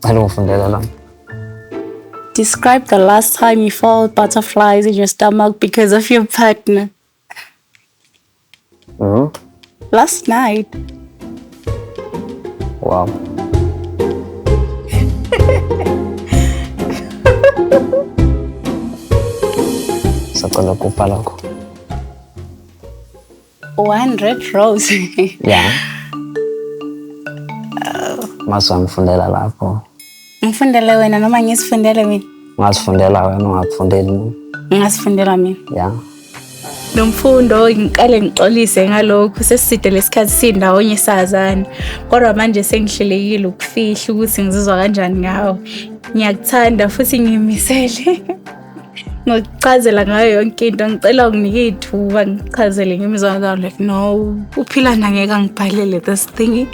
Cela ungifundele lona. Describe the last time you felt butterflies in your stomach because of your partner. Last night. Wow. Sacela ukupha lokho. One red rose. Yeah. Mase wangifundela lapho. Ngifundele wena noma ngisifundele mina? Ungazifundela wena, ungakufundeli mina. Ngingasifundela mina. Yeah. Nomfundo, ngiqale ngixolise ngalokhu, sesiside lesikhathi sindawonye sazana. Kodwa manje sengihlelekile ukufihla ukuthi ngizizwa kanjani ngawe. Ngiyakuthanda futhi ngiyimisele ngokuchazela ngayo yonke into. Ngicela unginike ithuba ngichazele ngemizwa yami. Like, no, uPhilani angeke angibhalele this thing.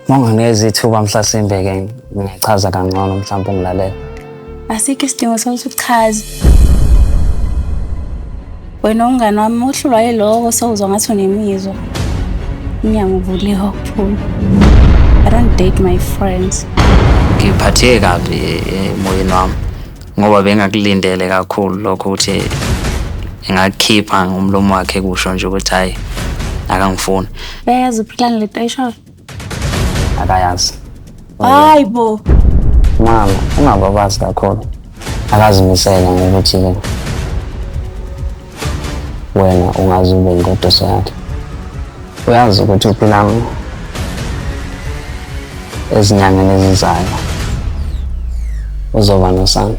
Uma unganginikeza ithuba mhlasimbe-ke ngingachaza kangcono, mhlawumbe ungilalela. Asikho isidingo sokuthi uchaze. Wena umngani wami uhlulwa yiloko, sewuzwa ngathi unemizwa. Umnyango uvuliwe wokuphuma. I don't date my friends. Ngiphatheke kabi emoyeni wami ngoba bengakulindele kakhulu lokho ukuthi engakhipha ngomlomo wakhe kusho nje ukuthi hhayi, akangifuni. Uyayazi uPhilani lento ayishoyo? Akayazi. Hayi bo. Mama, ungababazi kakhulu. Akazimisele ngokuthi-ke wena ungaze ube ingoduso yakhe. Uyazi ukuthi uPhilani ezinyangeni ezizayo uzoba nosana.